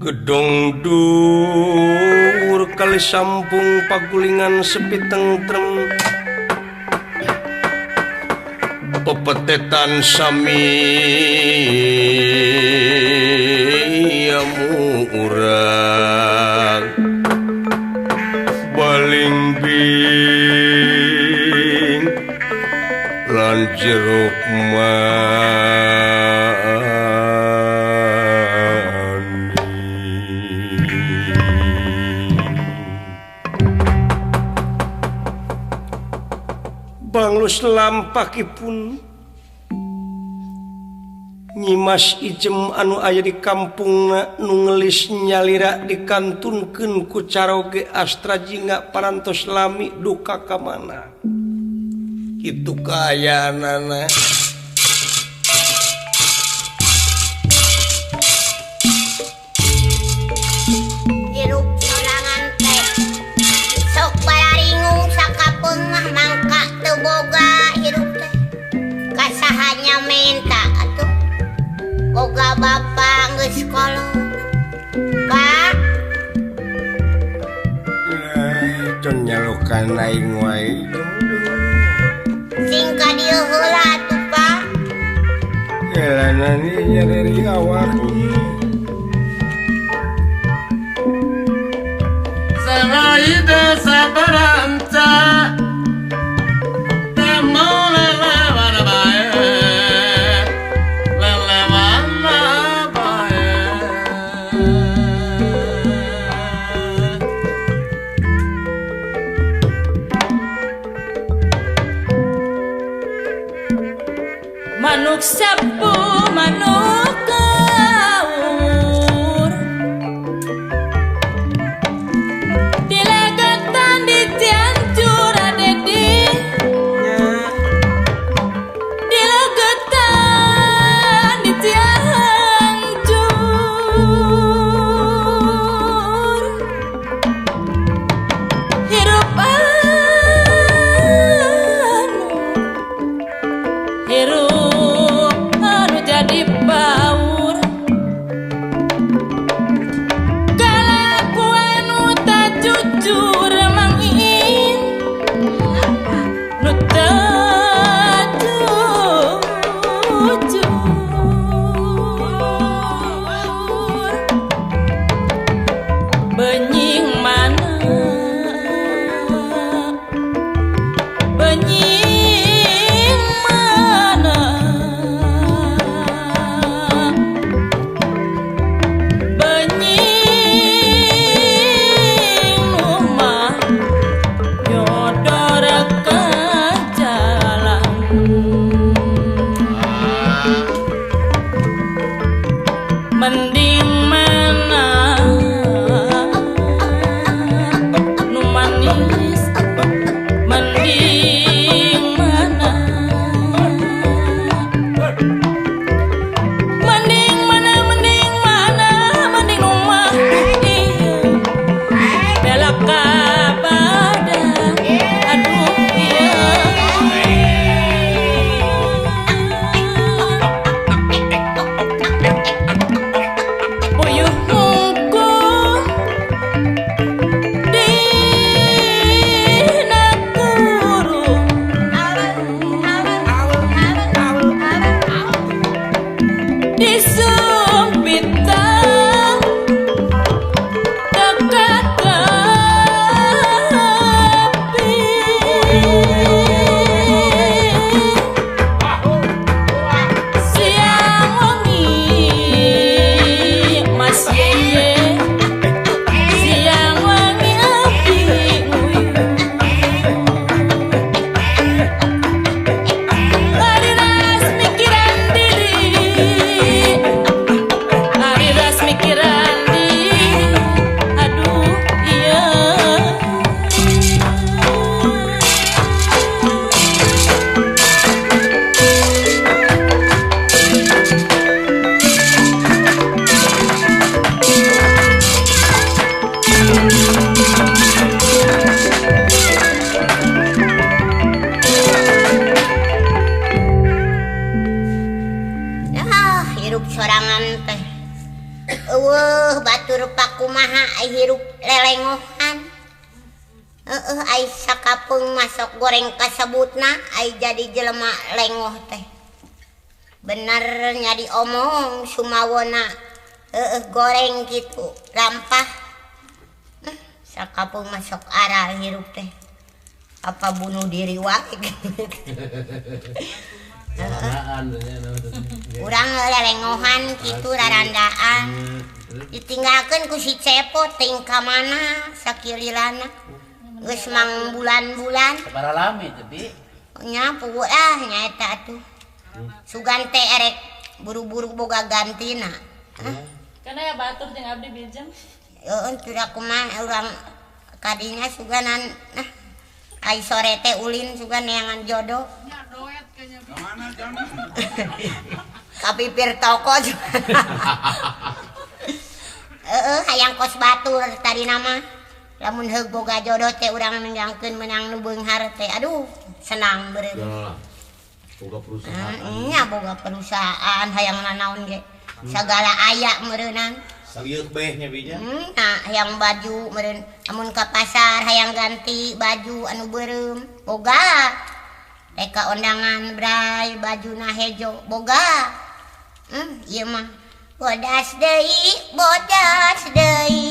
Gedong dhuwur kali sampung pagulingan sepi tentrem pepetetan sami amu urang baling bing lan jeruk Banglus lampakipun Nyimas Ijem anu aya di kampungna nu ngelis nyalira dikantunkeun ku caroge Astra Jingga parantos lami duka ka mana kitu kaayaanana. Hirup sorangan teh sok balaringung sakapeungah mangka teu boga hirup teh kasahanya menta atuh boga bapa geus kolot Pak. Nah, nyalukan aing wae sing ka dieu heula atuh Pak. Elana nyeri awak Selaida sabaranca Manuk sapu manuk kaur dilegetan di Cianjur adedi dilegetan di Cianjur hirup anu hirup jadi baur kalakuan nu tak jujur Mang Iin nu tak jujur benying mana benying mana benying rumah nyodor ke jalan mending mana nu manis mending mana mending mana mending mana mending rumah iya belak ka badan aduh iya puyuh hungkul dina kurung disumpitan teka tepi siang wengi Mas Yeye siang wengi api nguyuh Ari ras mikiran diri Ari ras mikiran diri aduh iya. Ah, hirup sorangan teh Eueuh batur pakumaha ai hirup lelengohan. Heeh ai sakapeung masok goreng kasebutna ai jadi jelema lengoh teh. Bener nya diomong sumawona heeh goreng kitu rampah. Sakapeung masok aral hirup teh. Apa bunuh diri wae. Urang lelengohan kitu rarandaan. Ditinggalkeun ku si Cepo ting ka mana sakililana. Geus mang bulan-bulan. Sabaraha lami teh Bi? Nya puguh ah nya eta atuh. Sugan teh erek buru-buru boga gantina. Kana ya batur jeung abdi bijeng. Heeh, teu kumaha urang kadinya suganan nah. Ai sore teh ulin sugan neangan jodoh. Kapipir toko. Heeh, hayang kos batur tadi nama. Lamun heug boga jodoh teh urang nenggangkeun meunang nu beunghar teh. Aduh, senang beureum. Boga perusahaan. Nya boga perusahaan hayang nanaon ge. Sagala aya meureunang. Salieuk beh nya bi nya. Nah, hayang baju meureun amun ka pasar hayang ganti baju anu beureum. Boga. Reka ondangan bray bajuna hejo boga. Ieu mah bodas deui, bodas deui.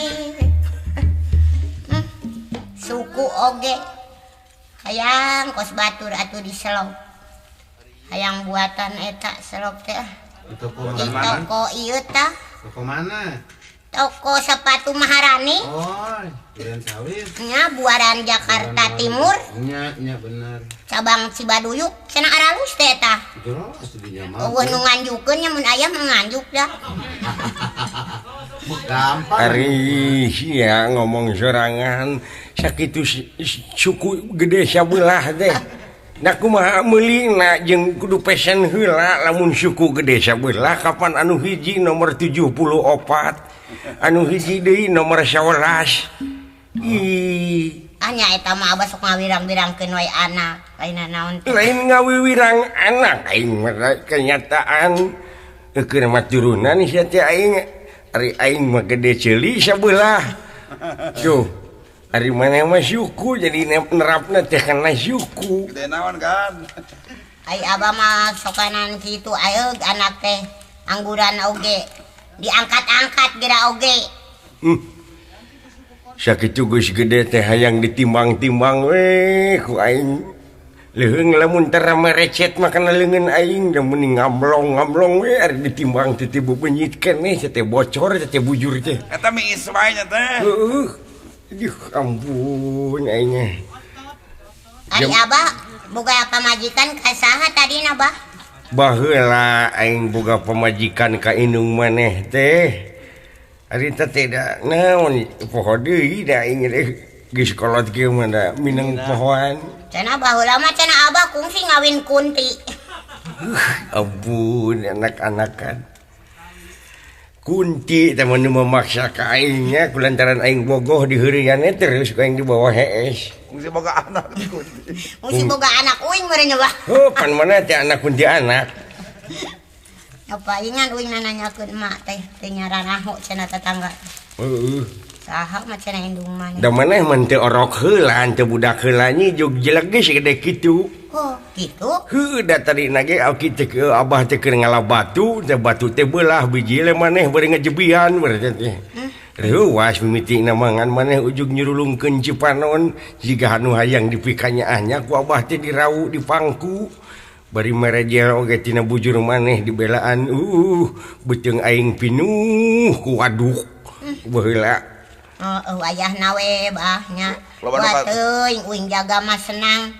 Suku oge hayang kos batur atuh diselop. Hayang buatan eta selop teh. Di toko Di toko ieu tah. Toko mana? Toko sepatu Maharani. Oh, Buaran Sawit. Nya Buaran Jakarta Timur. Nya, nya bener. Cabang Cibaduyuk cenah aralus teh eta. Jelas di nya mah. Eueuh nu nganjukeun nya mun aya mah nganjuk dah. Gampang. Ari sia ngomong sorangan sakitu suku gede sabelah teh. Nah kumaha meulina jeung kudu pesen heula lamun suku gede sabelah kapan anu hiji nomor 74 anu hiji deui nomor 11. Ih, anya eta mah abah sok ngawirang-wirangkeun wae anak, lain naon teh. Lain ngawiwirang anak aing mah kenyataan keur mah turunan sia teh aing ari aing mah gede ceuli sabelah. Tuh, ari maneh mah suku jadi nerapna teh kana suku. Gede naon kan? Ai abah mah sokanan kitu ayeug anak teh angguran oge diangkat-angkat geura oge. Sakitu geus gede teh hayang ditimbang-timbang we ku aing. Leuheung lamun tara merecet mah kana leungeun aing da mending ngamlong-ngamlong we ari ditimbang teh teh benyit keneh teh bocor teh bujur teh. Eta miis wae nya teh. Heueuh. Aduh ampun aing. Ari abah boga pamajikan ka saha tadina bah? Baheula aing boga pamajikan ka indung maneh teh. Ari teh da naon poho deui da aing teh geus kolot kieu mah da mineng pohoan. Cenah baheula mah cenah abah kungsi ngawin kunti. Ampun anak-anakan. Kunti teh mun memaksa ka aing nya kulantaran aing bogoh diheureuyan terus ku aing dibawa hees. Kungsi boga anak kunti. Kungsi boga anak uing meureun nya bah. Heuh pan mana teh anak kunti anak. Apa ingan uing nanyakeun emak teh teu nyararaho cenah tetangga. Heueuh. Saha mah cenah indung maneh. Da maneh mah teu orok heula teu budak heula nyi jug jelek geus gede kitu. Oh, kitu? Heuh da tadi na ge aki teh abah teh keur ngala batu, teh batu teh beulah biji le maneh bari ngejebian berarti teh. Reuwas mimitina mangan maneh ujug nyurulungkeun cipanon jiga anu hayang dipikanyaahnya ku abah teh dirau dipangku. Bari merejel oge tina bujur maneh dibelaan beuteung aing pinuh ku waduk baheula. Heeh wayahna we bah nya. Wah teuing uing jaga mah senang.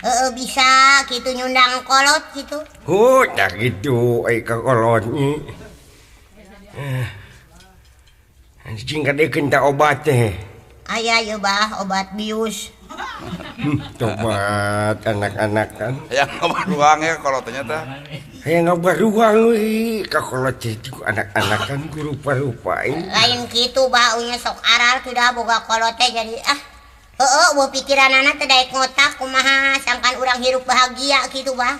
Heeh bisa kitu nyundang kolot kitu. Heuh tah kitu ai ka kolot nyi. Anjing kadekeun ta obat teh. Aya ieu bah obat bius. Tobat anak-anak kan. Hayang ngobat ruang ya kolotnya teh. Hayang ngobat ruang euy ka kolot teh anak-anak kan ku rupa-rupa. Lain kitu bah unya sok aral kuda boga kolot teh jadi ah. Heueuh eueuh pikiranana teh daek ngotak kumaha sangkan urang hirup bahagia kitu bah.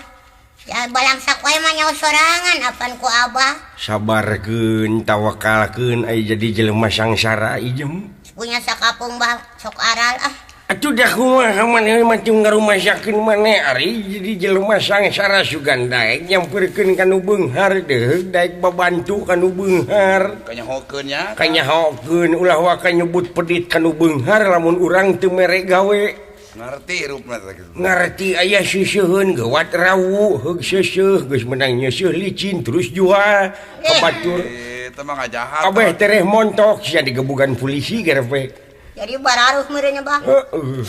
Ya balangsak wae mah nyaho sorangan apan ku abah. Sabarkeun tawakalkeun ai jadi jelema sangsara ijem. Punya sakapung bah sok aral ah. Atuh dah kumaha maneh macam ngarumasakeun maneh ari jadi jelema sangsara sugan daek nyamperkeun ka nu beunghar deuk daek babantu ka nu beunghar. Kanyahokeun nya. Kanyahokeun ulah waka nyebut pedit ka nu beunghar lamun urang teu mere gawe. Ngerti rupna teh kitu. Ngerti aya seuseun geuwat rawu heug seuseuh geus menang nyeuseuh licin terus jual ka batur. Eta mah ngajahat. Kabeh tereh montok sia digebugan polisi gerepek. Jadi bararuh meureun bah. Heeh.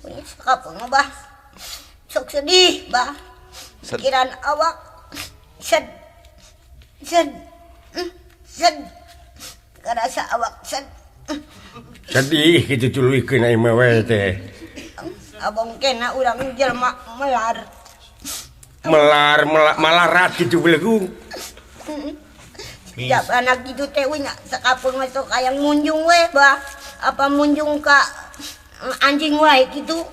Punya sakapung bah. Sok sedih bah. Pikiran awak sed sed sed karasa awak sed. Sedih kitu tuluikeun ai mah we teh. Abong kena urang jelema melar. Melar malarat kitu belegung. Siap anak gitu teh we nya sakapung mah sok hayang munjung we bah. Apa munjung ka anjing wae gitu.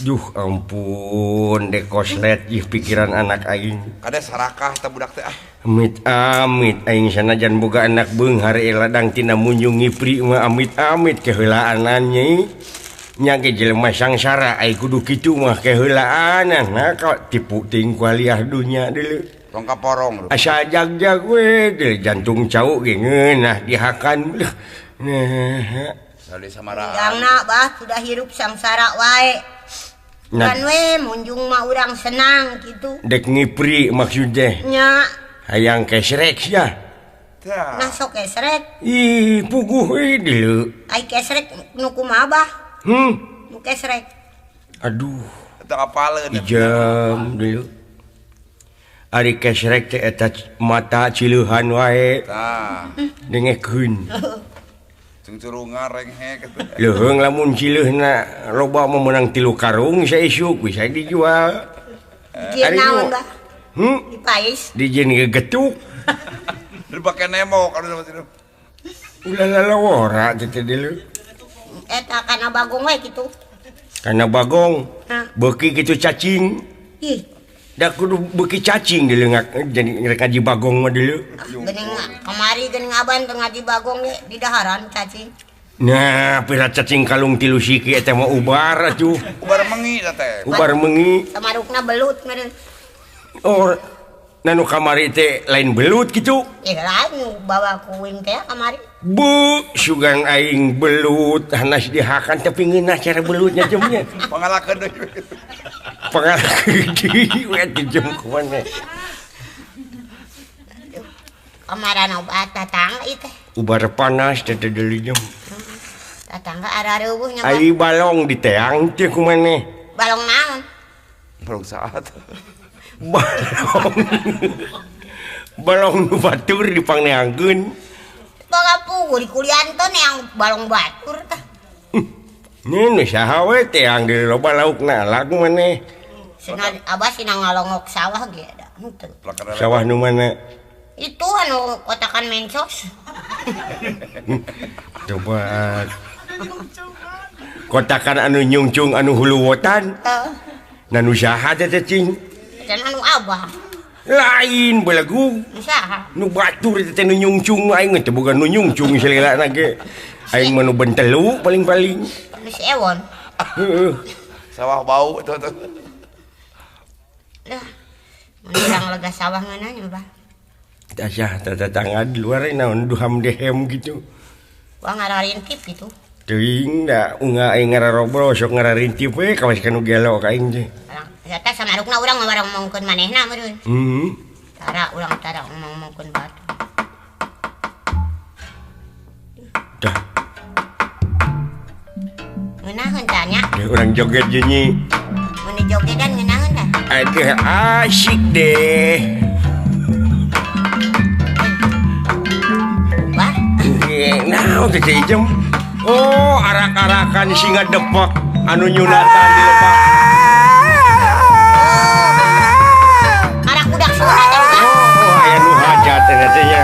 Duh ampun dekoslet ih pikiran anak aing. Kada sarakah teh budak teh ah. Amit amit aing sanajan boga anak beunghar ladang tina munjung ngipri mah amit amit keheulaanan nyai. Nya ge jelema sangsara ai kudu kitu mah keheulaanan. Nah ka tipu ting kualiah dunya deuleu. Tong kaporong. Asa jag-jag we deuleu jantung cau ge ngeunah dihakan. Nah Urangna bah sudah hirup sangsara wae. Kan we munjung mah urang senang gitu. Dek ngipri maksud teh. Nya. Hayang kesrek sia. Nah sok kesrek. Ih puguh we deuleu. Ai kesrek nu kumaha bah? Nu kesrek. Aduh. Eta apaleun. Jam deuleu. Ari kesrek teh eta mata cileuhan wae. Tah. Dengekeun. Cungcurungan renghek gitu. Leuheung lamun cileuhna loba mah meunang 3 karung saisuk bisa dijual. Dijieun naon bah? Dipais. Dijieun gegetuk. Dipake nemok anu sama Ulah lalawora teh deuleu. Eta kana bagong we kitu. Kana bagong. Beuki kitu cacing. Ih. Da kudu beuki cacing deuleu jadi rek ngaji bagong mah deuleu. Geuning kamari geuning aban teu ngaji bagong ge di daharan cacing. Nah, pira cacing kalung 3 siki eta mah ubar atuh. Ubar mengi eta teh. Ubar mengi. Samarukna belut meureun. Oh, nanu kamari teh lain belut kitu? Eh lain bawa kuing teh kamari. Bu, sugan aing belut hanas dihakan tapi ngeunah cara belutnya jemnya. Pangalakeun deui. Pangalakeun deui we jem kumaha. Kamaran obat tatangga ieu teh. Ubar panas teh deuleu jem. Tatangga arareuweuh nya. Ai balong diteang teh kumaneh. Balong naon? Balong saat. Balong. Balong nu batur dipangneangkeun. Pangapuguh di kulianton yang balong batur tah. Ini saha we teang di loba laukna lagu maneh. Cenah abah sina ngalongok sawah ge da henteu. Sawah nu mana? Itu anu kotakan mensos. Coba kotakan anu nyungcung anu huluwotan. Heeh. Na nu saha teh cing? Cenah anu abah. Lain belagu. Saha? Nu batur teh nu nyungcung aing teh boga nu nyungcung salilana ge. Aing mah nu bentelu paling-paling. Nu si Ewon. Heeh. Sawah bau tuh tuh. Lah, mun urang lega sawah ngeunah nya, Bah. Tasah tetangga di luar naon duham dehem gitu. Wah ngararintip gitu. Teuing da unga aing ngararobrol sok ngararintip we kawas ka nu gelo ka aing teh. Eta samarukna urang mah barang ngomongkeun manehna meureun. Heeh. Tara urang tara ngomongkeun batu. Dah. Ngeunaheun tah nya. Deh urang joget jeung nyi. Mun dijogedan ngeunaheun tah. Aduh asyik deh. Wah. Naon teh ijem? Oh, arak-arakan singa depok anu nyunatan di lebak. Arak budak sunat eta. Oh, aya nu hajat teh nya.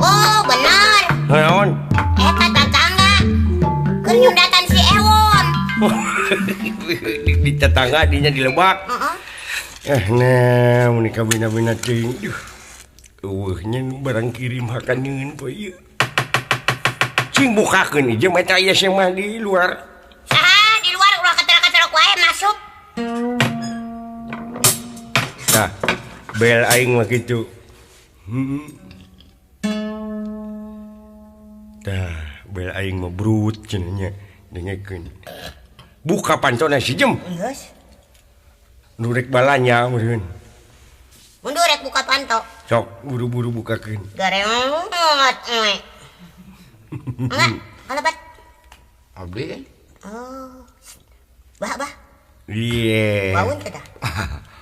Oh, benar. Naon? Eta tetangga. Keur nyunatan si Ewon. Di tetangga dinya di lebak. Heeh. Nah mun kabina-bina teuing. Duh. Eueuh nya barang kirim hakaneun poe ieu. Cing bukakeun ieu mah eta aya mah di luar. Saha di luar ulah katara-katarok wae masuk. Tah, bel aing mah kitu. Tah, bel aing mah brut cenah nya dengekeun. Buka pantona si jem. Geus. Nu rek balanya meureun. Mundur rek buka panto. Sok buru-buru bukakeun. Gareng banget we. Enggak, kalebat. Abdi. Oh. Bah, bah. Iya. Baun teh tah.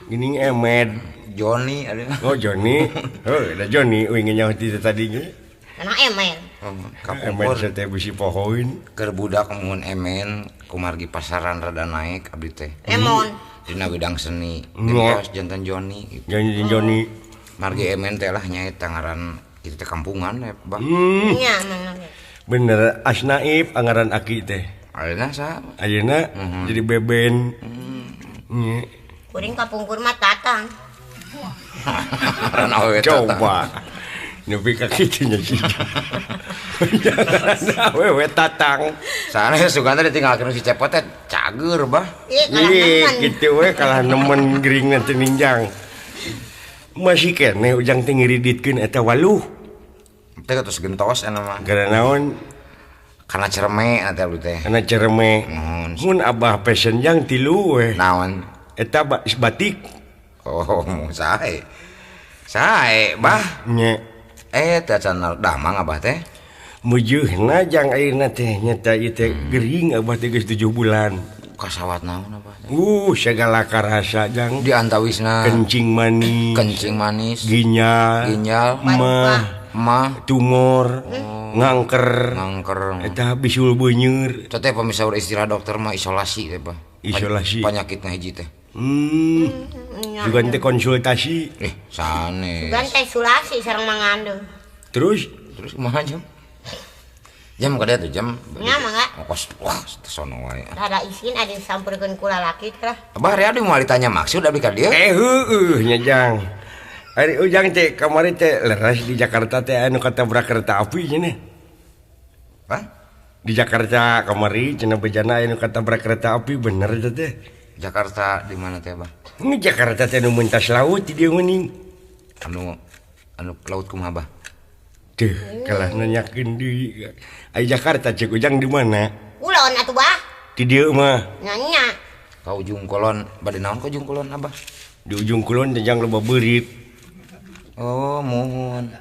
Gini Emed, Joni ada. Oh, Joni. Heuh, da Joni uing nyaho ti tadi ge. Kana Emen. Emen teh bisi pohoin. Keur budak mun Emen kumargi pasaran rada naik abdi teh. Emon. Dina widang seni. Gentos jantan Joni gitu. Jantan Joni. Margi Emen teh lah nyaeta ngaran kitu teh kampungan ya, Bah. Nya bener Asnaib anggaran aki teh. Ayeuna saha? Ayeuna jadi beben. Kuring kapungkur mah tatang. Ngaran awewe tatang. Coba. Nepi ka kitu nya sih. Awewe tatang. Sanes sugan teh ditinggalkeun si Cepot teh cager, Bah. Ih, kitu we kalah nemen geuringna teh ningjang. Masih keneh ujang teh ngiriditkeun eta waluh. Teh tos gentos eta mah. Gara naon? Karena cereme eta abdi teh. Karena cereme. Mun abah passion jang tilu we. Naon? Eta batik. Oh, sae. Sae, Bah. Nya. Teh can damang abah teh. Mujeuhna jang ayeuna teh nyata ieu teh gering abah teh geus 7 bulan. Kasawat naon abah teh? Segala karasa jang. Di antawisna kencing manis. Kencing manis. Ginjal. Ginjal. Mah, tumor, ngangker. Ngangker. Eta bisul beuneur. Teh teh pamisaur istilah dokter mah isolasi teh, Bah. Isolasi. Panyakitna hiji teh. Juga teh konsultasi. Sanes. Juga teh isolasi sareng mangandeu. Terus kumaha jam? Jam kada tuh jam. Nya mangga. Kos wah sono wae. Rada isin adi sampeurkeun ku lalaki teh lah. Abah rea moal ditanya maksud abdi ka dieu. Heueuh nya jang. Ari ujang teh kamari teh leres di Jakarta teh anu katabrak kereta api cenah. Hah? Di Jakarta kamari cenah bejana anu katabrak kereta api bener teh teh. Jakarta di mana teh, Bah? Ini Jakarta teh nu mentas laut di dieu meuning. Anu laut kumaha, Bah? Teuh, kalah nanyakeun deui. Ai Jakarta cek ujang di mana? Kulon atuh, Bah. Di dieu mah. Nya nya. Ka ujung kulon, bade naon ka ujung kulon, Abah? Di ujung kulon teh jang loba beurit. Oh, mohon.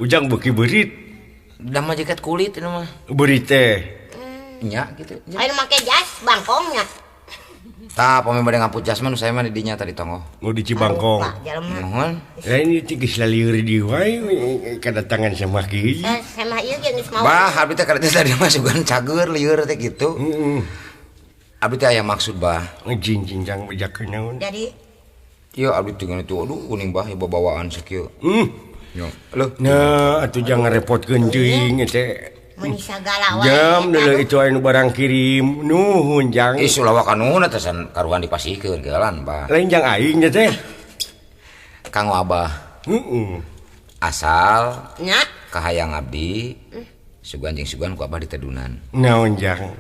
Ujang beuki beurit. Da mah jaket kulit ini mah. Beurit teh. Nya gitu. Ayo make jas bangkongnya. Tah, pami bade ngaput jas mah nu saya mah di dinya tadi tonggoh. Oh, di Cibangkong. Mohon. Lah ini teh geus lalieur di wae kedatangan sama kieu. Sama ieu ge geus mau. Bah, abdi teh kareta tadi mah sugan cager lieur teh kitu. Heeh. Abdi teh aya maksud, Bah. Ngejing jang bejakeun naon. Jadi ieu abdi teh itu aduh kuning bah ieu babawaan sakieu. Nya. Leuh. Nah, atuh jangan repotkeun teuing teh. Mun sagala wae. Jam deuleu itu anu barang kirim nuhun jang. Ih sulawa kanuhun teh san karuan dipasihkeun geulan bah. Lain jang aing teh. Kanggo abah. Heeh. Asal nya kahayang abdi sugan jeung sugan ku abah ditedunan. Naon jang?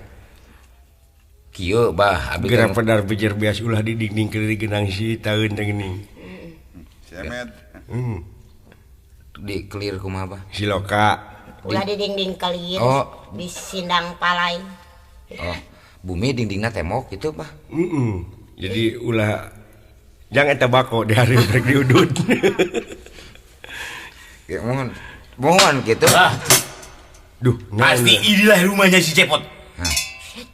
Kieu bah abdi geura pedar bejer bias ulah di dinding keur digenang si taeun teh geuning. Semet. Di clear kumaha bah? Siloka. Ulah di dinding kelir, oh. Di sindang palai. Oh, bumi dindingna tembok gitu, Bah. Jadi ulah jangan eta bako di hari rek diudut. Ya mohon. Mohon gitu. Ah. Duh, pasti inilah rumahnya si Cepot. Hah.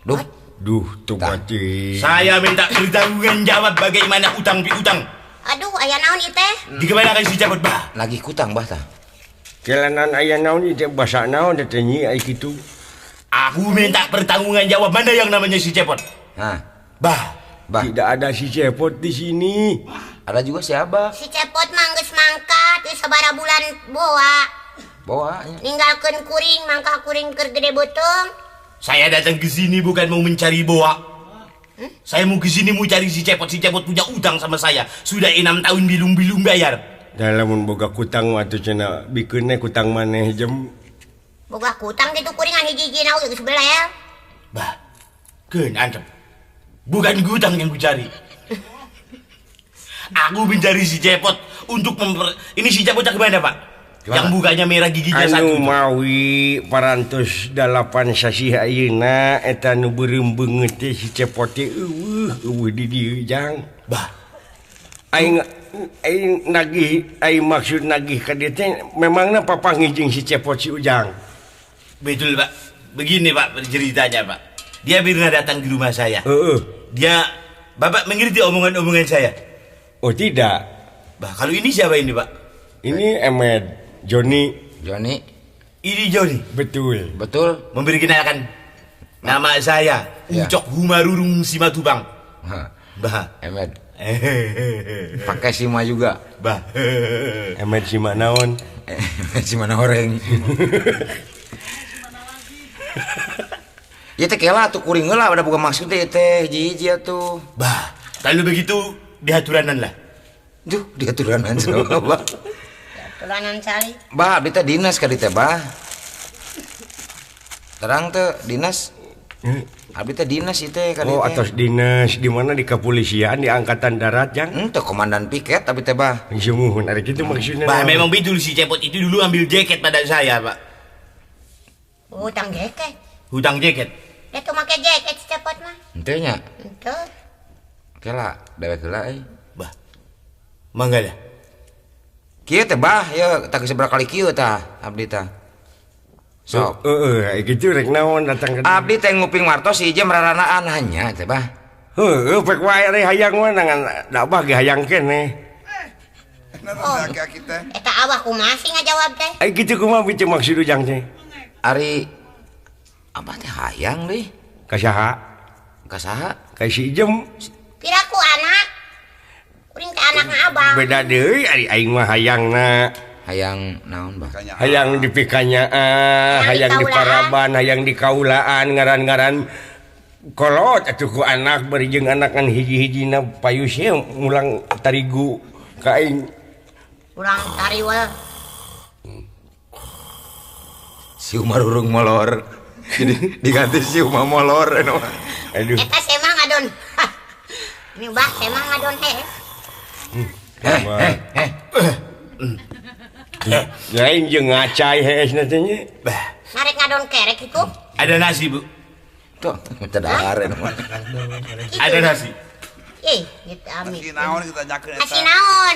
Duh, duh, tuh mati. Saya minta pertanggungan jawab bagaimana utang piutang. Aduh, aya naon ieu teh? Di kemana si Cepot, Bah? Lagi kutang, Bah tah. Kelanan aya naon ieu teh basa naon teh nyi ai kitu. Aku minta pertanggungan jawab mana yang namanya si Cepot? Hah. Bah, bah. Tidak ada si Cepot di sini. Ada juga si Abah. Si Cepot mah geus mangkat geus sabaraha bulan boa. Boa nya. Ninggalkeun kuring, mangkah kuring keur gede beuteung. Saya datang ke sini bukan mau mencari boa. Saya mau ke sini mau cari si Cepot. Si Cepot punya utang sama saya. Sudah 6 tahun bilung-bilung bayar. Dalam boga kutang atuh cenah bikeunna kutang maneh jem. Boga kutang kitu kuringan hiji-hiji na oge geus belel. Bah. Keun antem. Bukan gudang yang kucari. Aku mencari si Cepot untuk ini si Cepot kemana, Pak? Gimana? Yang mukanya merah giginya anu satu. Anu mawi parantos 8 sasih ayeuna eta nu beureum beungeut teh si Cepot teh eueuh eueuh di dieu jang. Bah. Aing aing nagih aing maksud nagih ka dieu teh memangna papanggih jeung si Cepot si Ujang. Betul, Pak. Begini, Pak, ceritanya, Pak. Dia pernah datang di rumah saya. Heeh. Dia Bapak mengerti omongan-omongan saya? Oh, tidak. Bah, kalau ini siapa ini, Pak? Ini Emed, Joni. Joni. Ini Joni. Betul. Betul. Memberi kenalkan nama saya ya. Ucok Humarurung Simatupang. Bah. Emed. Pakai Sima juga. Bah. Emed Sima naon? Emed Sima horeng. Ya teh kela atuh kuring heula ada buka maksud teh teh hiji-hiji atuh. Bah, kalau begitu diaturanan lah. Duh, diaturanan cenah, Bah. Diaturanan cari. Bah, abdi teh dinas ka dieu teh, Bah. Terang teh dinas. Abdi teh dinas ieu teh ka dieu Oh, teh. atos dinas di mana di kepolisian, di angkatan darat, Jang? Henteu komandan piket abdi teh, Bah. Sumuhun ari kitu maksudna. Bah, memang betul si Cepot itu dulu ambil jaket pada saya, Pak. Hutang jaket. Hutang jaket. Dia tuh make jaket si Cepot mah. Henteu nya? Henteu. Kela, dewek heula euy. Bah. Mangga lah. Kieu teh bah, ya tah geus sabaraha kali kieu tah abdi tah. Sok. Heeh, kitu rek naon datang ka abdi teh nguping martos si Ijem raranaan hanya teh bah. Heueuh, pek wae ari hayang mah nangan da abah ge hayang keneh. Oh, eta abah kumaha sih ngajawab teh? Ai kitu kumaha bieu maksud Ujang teh? Ari abah teh hayang deui. Ka saha? Ka saha? Ka si Ijem. Piraku anak. Kuring teh anakna abah. Beda deui ari aing mah hayangna. Hayang naon bah? Hayang dipikanyaah, hayang di paraban, hayang di kaulaan, ngaran-ngaran kolot atuh ku anak bari jeung anak kan hiji-hijina payus ye mulang tarigu ka aing. Urang tariwel. Si Umar urung molor. Jadi diganti si Umar molor anu. Aduh. Eta semang ngadon. Ini bah semang ngadon heh. Lain jeung ngacai hees na teh nya. Bah. Narek ngadon kerek itu. Ada nasi, Bu. Tuh, teu dahar anu. Ada nasi. Ih, gitu amit. Nasi naon kita nyakeun eta. Nasi naon?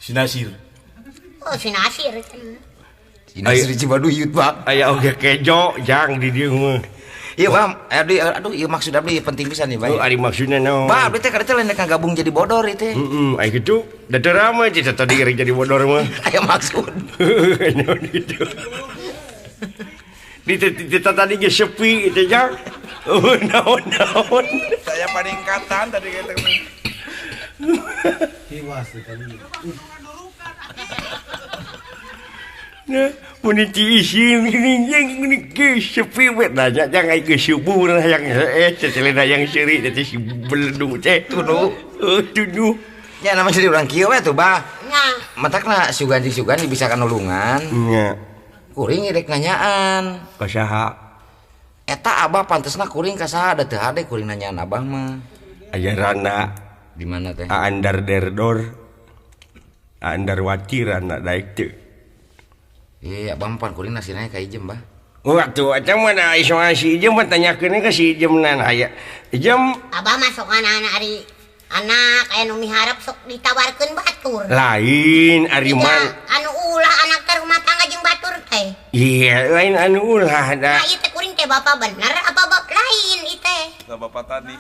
Si Nasir. Oh, si Nasir. Si Nasir di Cibaduyut, Pak. Aya oge kejo jang di dieu mah. Iya, Bang. Abdi aduh ieu maksud abdi penting pisan nih, Pak. Oh, ari maksudna naon? Bah, abdi teh kada teh lain gabung jadi bodor ieu teh. Heeh, aya kitu. Da teu rame cita tadi rek jadi bodor mah. Aya maksud. Naon kitu. Di tadi ge sepi teh jang. Oh, naon-naon. Saya paningkatan tadi kitu. Tiwas kali. Nah, mun diisin geuning jeung geuning geus sepi we nanya jang ai geus subuh hayang hees celena hayang seuri teh si beledung teh tuduh. Tuduh. Nya nama jadi urang kieu we tuh, Bah. Nya. Matakna sugan-sugan bisa kanulungan. Nya. Kuring rek nanyaan. Ka saha? Eta abah pantesna kuring ka saha da teu hade kuring nanyaan abah mah. Aya rana di mana teh? Aandar derdor. Aandar wati rana daek teu. Iya, abah mah pan kuring nasina ka Ijem, Bah. Oh, atuh eta mah da isoan si Ijem mah tanyakeun ka si Ijem nan aya. Ijem abah mah sok anak ari anak aya nu miharep sok ditawarkeun batur. Lain ari man anu ulah anak teh rumah tangga jeung batur teh. Iya, lain anu ulah da. Nah, ieu teh kuring teh bapak bener apa bap lain ieu teh? Da bapak tani.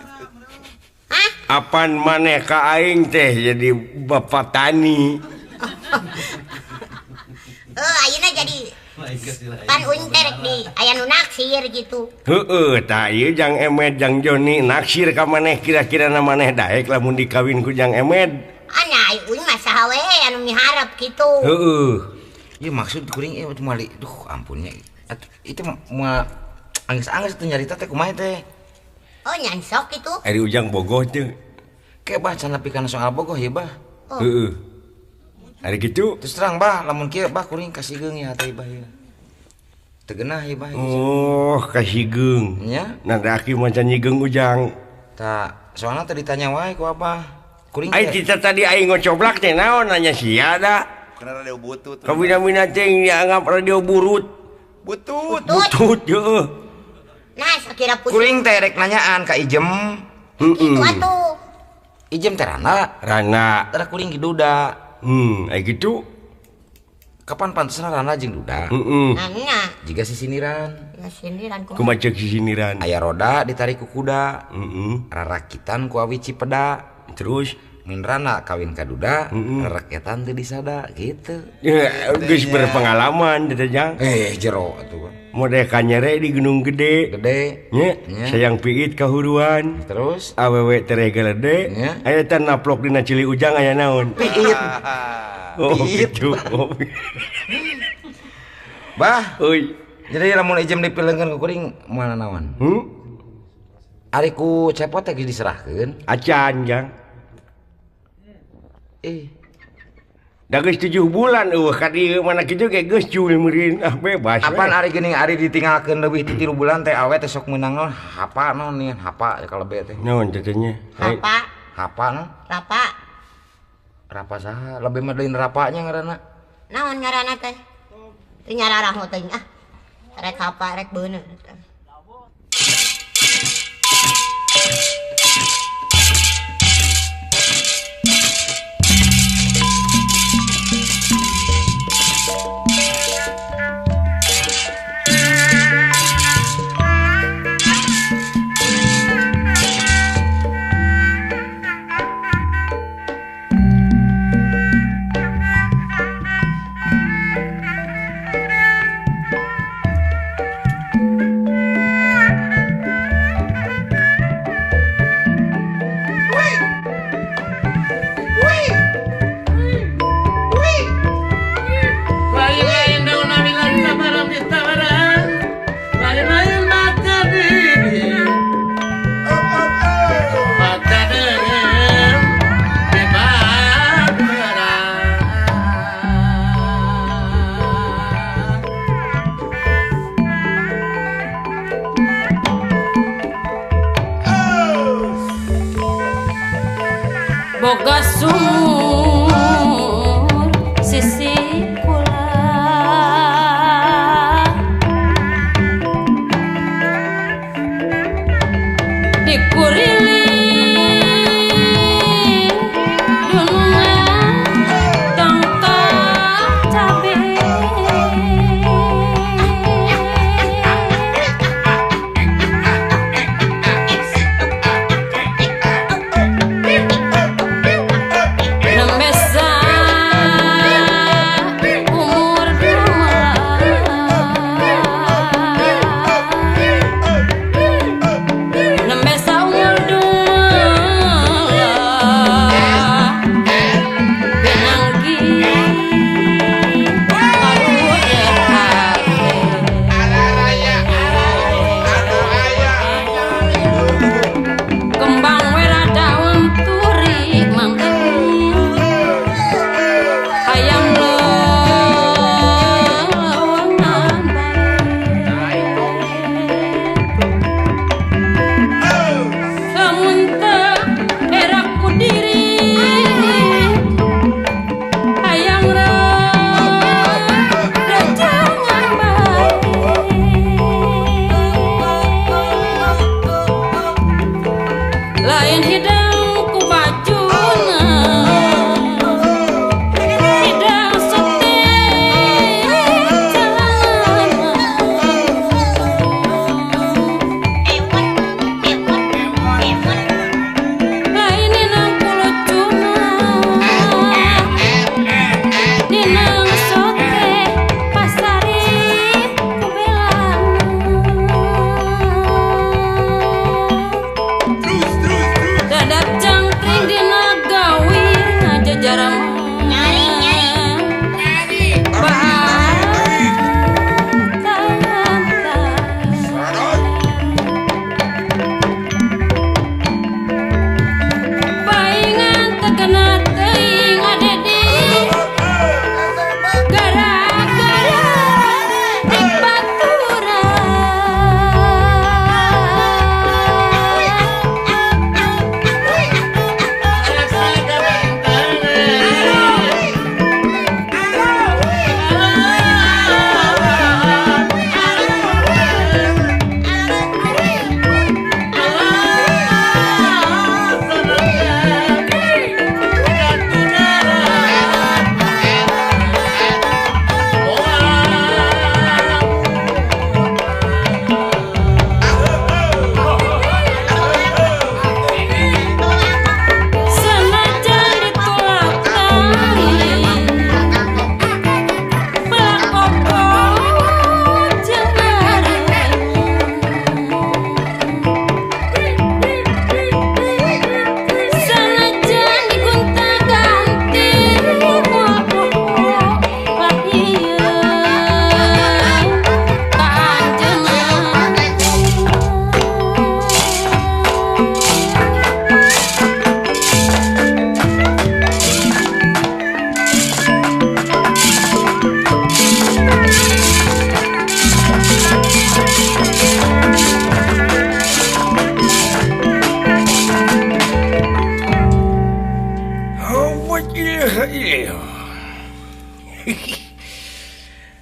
Hah? Apan maneh ka aing teh jadi bapak tani. Ayeuna jadi pan uing teh rek di aya nu naksir gitu. Heeh, tah ieu Jang Emed Jang Joni naksir ka maneh kira-kira na maneh daek lamun dikawin ku Jang Emed. Anya ai uing mah saha we anu miharep kitu. Heeh. Ieu maksud kuring ieu moal duh ampunnya. Itu moal angges-angges teh nyarita teh kumaha teh. Oh nyansok itu. Ari Ujang bogoh teu. Ke bah can nepi kana soal bogoh ya bah. Heeh. Ari kitu. Terus terang bah lamun kieu bah kuring kasigeung ya teh bah ieu. Teu geunah ieu bah. Oh, kasigeung. Nya. Nah da aki mah can nyigeung Ujang. Tah, soalna teh ditanya wae ku abah. Kuring ai kita tadi aing ngocoblak teh naon nanya sia da. Karena radio butut. Kabina-bina teh dianggap radio burut. Butut. Butut heeh. Nah, sakira pusing. Kuring teh rek nanyaan ka Ijem. Heeh. Kitu atuh. Ijem teh rana. Rana. Tara kuring ge duda. Ai kitu. Kapan pantesna rana jeung duda? Heeh. Nanya. Jiga sisiniran. Ya sindiran kumaha? Kumaha ceuk sisiniran? Aya roda ditarik ku kuda. Heeh. Rarakitan ku awi cipeda. Terus mun rana kawin ka duda, rarakitan teu disada gitu. Ya, geus berpengalaman teh Jang. Jero atuh. Model kanyere di Gunung Gede. Gede. Nya, sayang piit kahuruan. Terus awewe tereh galede. Aya teh naplok dina cili Ujang aya naon? Piit. Oh, gitu. Bah, euy. Jadi lamun Ijem dipileungkeun ku kuring moal naon? Ari ku Cepot teh geus diserahkeun. Acan, Jang. Da geus 7 bulan eueuh ka dieu mana kitu ge geus cul meureun ah bebas. Apan ari geuning ari ditinggalkeun leuwih ti 3 bulan teh awe teh sok meunang naon hapa naon nih hapa kalebe teh. Naon teh nya? Hapa. Hapa naon? Rapa. Rapa saha? Lebih mah lain rapanya ngaranna. Naon ngaranna teh? Teu nyararah teh ah. Rek hapa rek beuneu. Boga sumur sisi kula dikuriling dunungan tongkol cabe.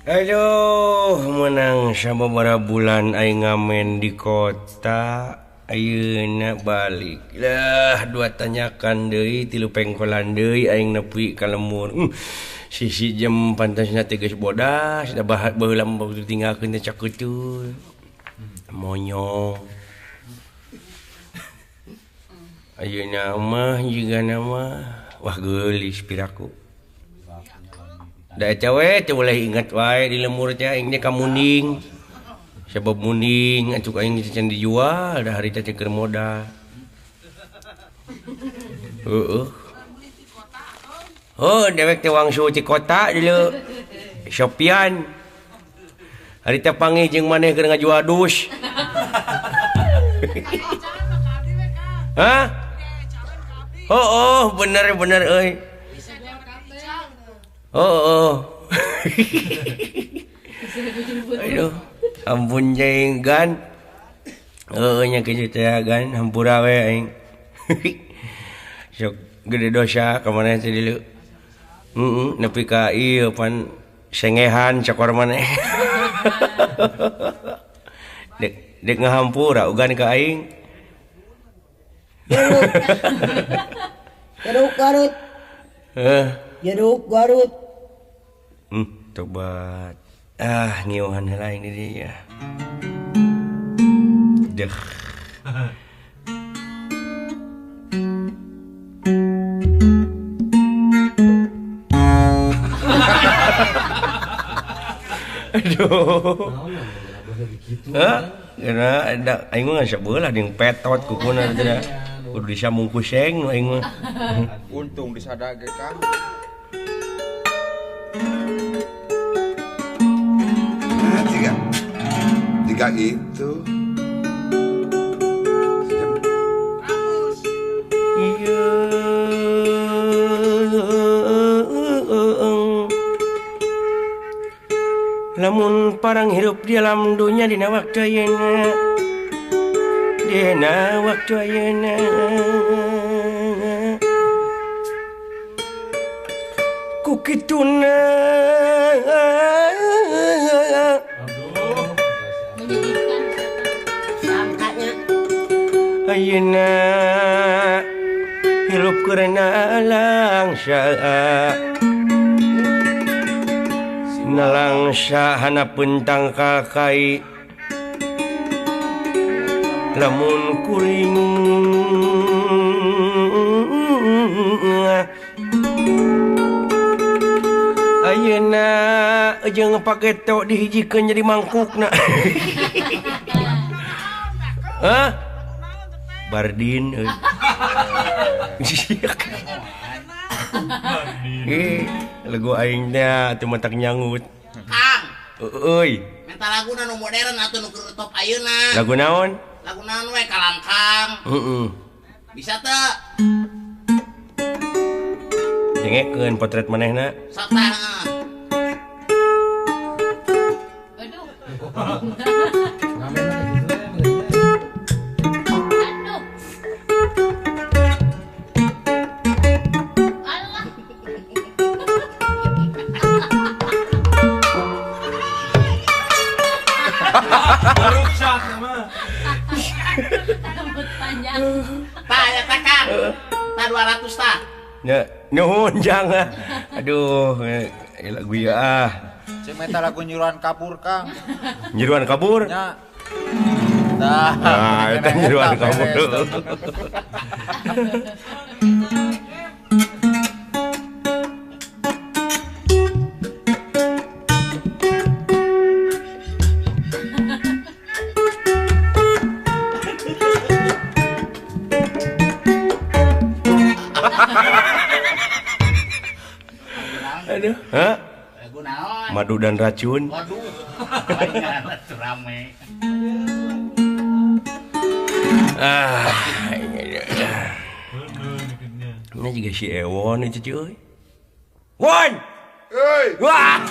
Aduh, menang sababaraha bulan aing ngamen di kota, ayeuna balik. Lah, dua tanyakan deui, tilu pengkolan deui aing nepi ka lemur. Sisi jam pantasna teh geus bodas, da baheula mah batur tinggalkeun teh cakeuteul. Monyong. Ayeuna mah jigana mah wah geulis piraku. Da eta we teu boleh ingat wae di lemur teh aing teh ka munding. Sebab munding atuh aing can dijual da harita teh keur modal. Heeh. Oh, dewek teh wangsul ti kota dieu. Sopian. Harita panggih jeung maneh keur ngajual dus. Hah? Oh, bener bener euy. Oh. Aduh, ampun jeng gan. Heueuh nya kitu teh gan, hampura we aing. Sok gede dosa ka maneh teh dieu. Heeh, nepi ka ieu pan sengehan cokor maneh. Dek dek ngahampura ugan ka aing. Jeruk Garut. Heh. Jeruk Garut. Tobat. Ah, ngiuhan heula aing di dieu ya. Deh. Aduh. Hah? Karena ada aing mah sabelah jeung petot kukuna teh. Kudu disambung ku seng aing mah. Untung disada ge Kang. Nah, jika itu. Lamun parang hirup di alam dunya dina waktu ayeuna. Dina waktu ayeuna. Ku kituna. Sangkanya. Ayeuna hirup keur nalangsa. Nalangsa hanapeun tangkal kai lamun kuring ayeuna jeung paketo dihijikeun jadi mangkukna. Hah? Bardin euy. Ih, lagu aing teh atuh matak nyangut. Kang. Euy. Minta laguna nu modern atuh nu keur top ayeuna. Lagu naon? Lagu naon we kalangkang. Heeh. Bisa teu? Dengekeun potret manehna. Sok tah heeh. Aduh. Rambut panjang. Tah ya tah Kang. Tah 200 tah. Ya, nuhun jangan. Aduh, lagu ieu ah. Cek meta lagu Nyiruan Kabur, Kang. Nyiruan Kabur? Nya. Tah. Nah, eta Nyiruan Kabur. Aduh, hah? Lagu naon? Madu dan racun. Waduh. Rame. Ah, ini juga si Ewon itu cuy. Won! Hei. Wah!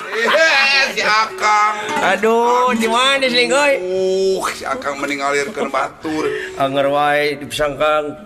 Si Akang. Aduh, di mana sih, euy? Si Akang mending ngalirkeun batur. Anger wae dipsangkang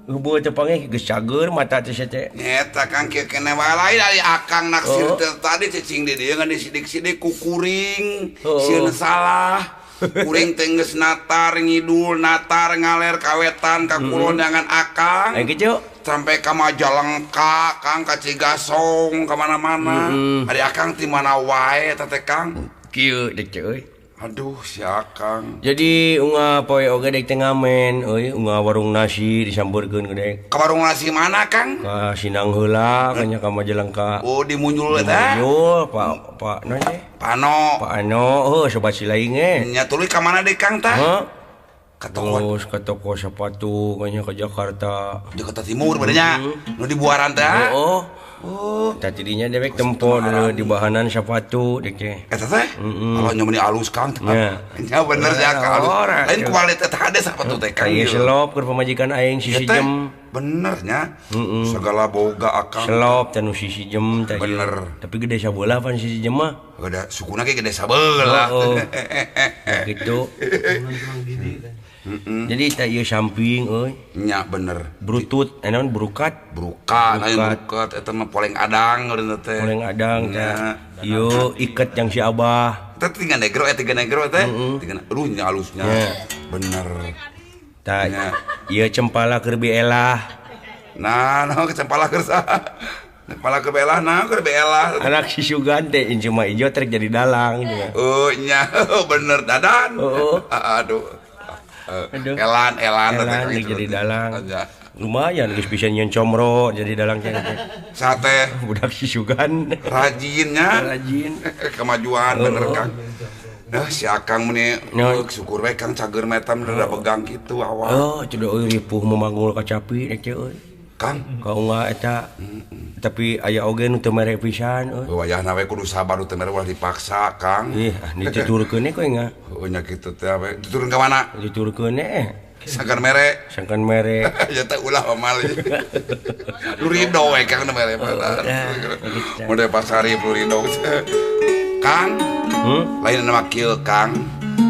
Heubeut teh panggih geus cager mata teh teh. Nyeta Kang kieu keneh wae lain ari akang naksir teh tadi cicing di dieu ngan disidik-sidik ku kuring. Sieun salah. Kuring teh geus natar ngidul, natar ngaler ka wetan ka kulon dengan akang. Aya kitu. Sampai ka Majalengka, Kang ka Cigasong, ka mana-mana. Ari akang ti mana wae eta teh Kang? Kieu dek teh euy. Aduh si akang. Jadi unga poe oge dek teh ngamen euy, unga warung nasi disampeurkeun ke dek. Ka warung nasi mana Kang? Ka Sinang heula kanya ka Majalengka. Oh di Munyul eta. Munyul Pak Pak naon teh? Pano. Pak Ano, heuh sobat si lain ge. Nya tuluy ka mana deui Kang tah? Heuh. Ka toko. Terus ka toko sepatu kanya ke Jakarta. Jakarta Timur badannya. Nu di Buaran teh. Heeh. Oh, tadinya dewek tempo di bahanan sepatu dek teh. Eta teh? Kalau nyomeni alus Kang. Nya. Nya bener ya Kang alus. Lain kualitas hade sepatu teh Kang. Ieu selop keur pamajikan aing sisi jam. Bener nya. Segala boga akang. Selop teh nu sisi jam teh. Bener. Tapi gede sabelah pan sisi jam mah. Gede sukuna ge gede sabelah. Gitu. Jadi teh ieu samping euy. Nya bener. Brutut, naon brukat? Brukat, aya brukat eta mah poleng adang ngaranna teh. Poleng adang teh. Ieu iket yang si Abah. Teh tiga negro tiga negro teh. Tiga aduh nya alusnya. Bener. Tah ieu cempala keur bielah. Nah, naon cempala keur saha? Cempala keur bielah, naon keur bielah. Anak si Sugan teh cuma ijo trek jadi dalang. Oh nya bener dadan. Aduh. Elan elan jadi dalang. Lumayan geus bisa nyeun comro jadi dalang teh. Sate budak si Sugan. Rajinnya. Rajin. Kemajuan bener Kang. Nah si akang meni syukur we Kang cager meta rada pegang kitu awal. Oh, ceuk euy ripuh memanggul kacapi dek teh euy. Kang, kaunga eta. Tapi aya oge nu teu mere pisan euy. Wayahna we kudu sabar nu teu mere ulah dipaksa Kang. Ih, dituturkeun we nga. Heuh nya kitu teh we. Dituturkeun ka mana? Dituturkeun eh. Sangkan mere. Sangkan mere. Ya teh ulah amal. Lu rido we Kang nu mere. Mode pasari lu rido. Kang, lain nama kieu Kang.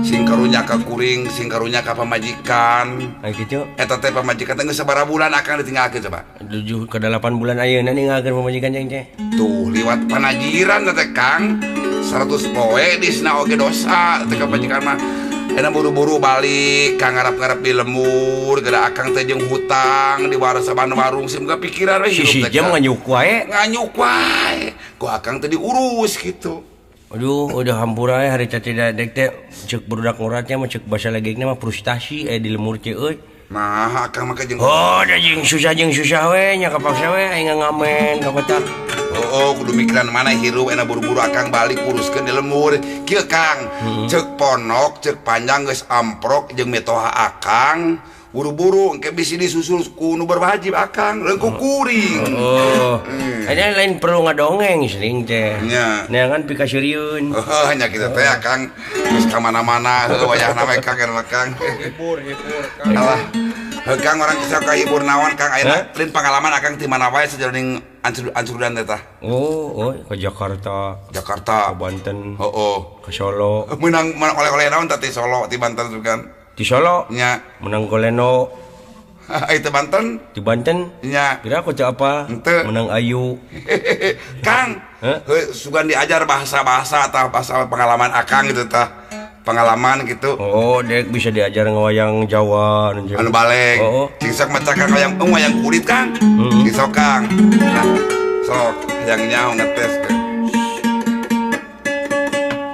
Sing karunya ka kuring, sing karunya ka pamajikan. Ai kitu. Eta teh pamajikan teh geus sabaraha bulan akang ditinggalkeun coba? 7 ke 8 bulan ayeuna ninggalkeun pamajikan jeung teh. Tuh liwat panajiran teh Kang. 100 poe disna oge dosa teh ka pamajikan mah. Enak buru-buru balik Kang ngarap-ngarap di lemur, geura akang teh jeung hutang di warasaban warung sim ka pikiran we hirup teh. Sisi jam nganyuk wae. Nganyuk wae. Ku akang teh diurus gitu. Aduh, udah hampura hari tadi dek teh cek budak nguratnya mah cek bahasa legekna mah frustasi di lemur teh euy. Nah, akang mah jeung oh, da jeung susah we nya kapaksa we aing ngamen ka kota. Oh, kudu mikiran mana hirup enak buru-buru akang balik uruskeun di lemur. Kieu Kang, cek ponok, cek panjang geus amprok jeung mitoha akang. Buru-buru engke bisi disusul ku nu berwajib akang, leung ku kuring. Oh. Aya lain perlu ngadongeng sering teh. Nya. Neangan pikaseurieun. Heuh nya kitu teh akang geus ka mana-mana heuh wayahna we Kang eta Kang. Hibur Kang. Alah. Heuh Kang urang kisah kahibur naon Kang ayeuna lain pangalaman akang ti mana wae sajroning ancur-ancuran teh tah. Oh, ke Jakarta. Jakarta, ke Banten. Heeh. Ke Solo. Menang oleh-oleh naon tah ti Solo, ti Banten sugan. Di Solo nya menang goleno. Itu Banten? Di Banten? Nya. Kira aku apa? Ente. Menang ayu. Kang, sugan diajar bahasa-bahasa atau bahasa pengalaman akang gitu tah. Pengalaman gitu. Oh, dek bisa diajar ngewayang Jawa anu balik. Oh. Cing sok maca Kang wayang wayang kulit Kang. Cing sok Kang. Nah, sok yang nyaho ngetes ke.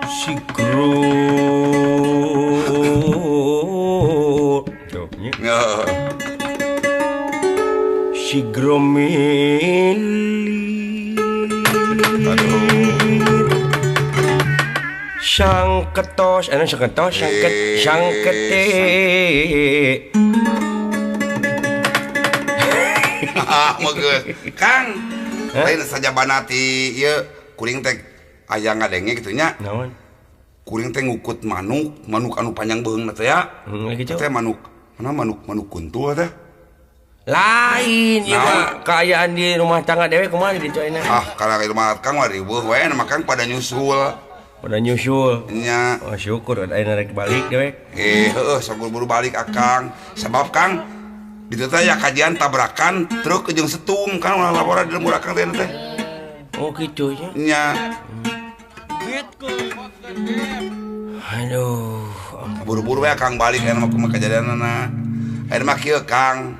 Sigro. Sigromilir sangketos, anu sangketos, sangket, sangkete. Ah, mogeus. Kang, lain saja banati ieu kuring teh aya ngadenge kitu nya. Naon? Kuring teh ngukut manuk, manuk anu panjang beheungna teh ya. Heeh, teh manuk. Mana manuk manuk kuntul teh? Lain ieu mah kaayaan di rumah tangga dewe kumaha di ditu ayeuna? Ah, kalau di rumah Kang mah riweuh we, na Kang pada nyusul. Pada nyusul. Nya. Oh, syukur ayeuna rek balik dewe. Heuh, sok buru balik akang. Sebab Kang Di teh aya kajian tabrakan truk jeung setum kan ulah laporan di lembur akang teh teh. Oh kitu nya. Nya. Aduh, buru-buru we Kang balik aya mah kumaha kajadianna. Aya mah kieu Kang.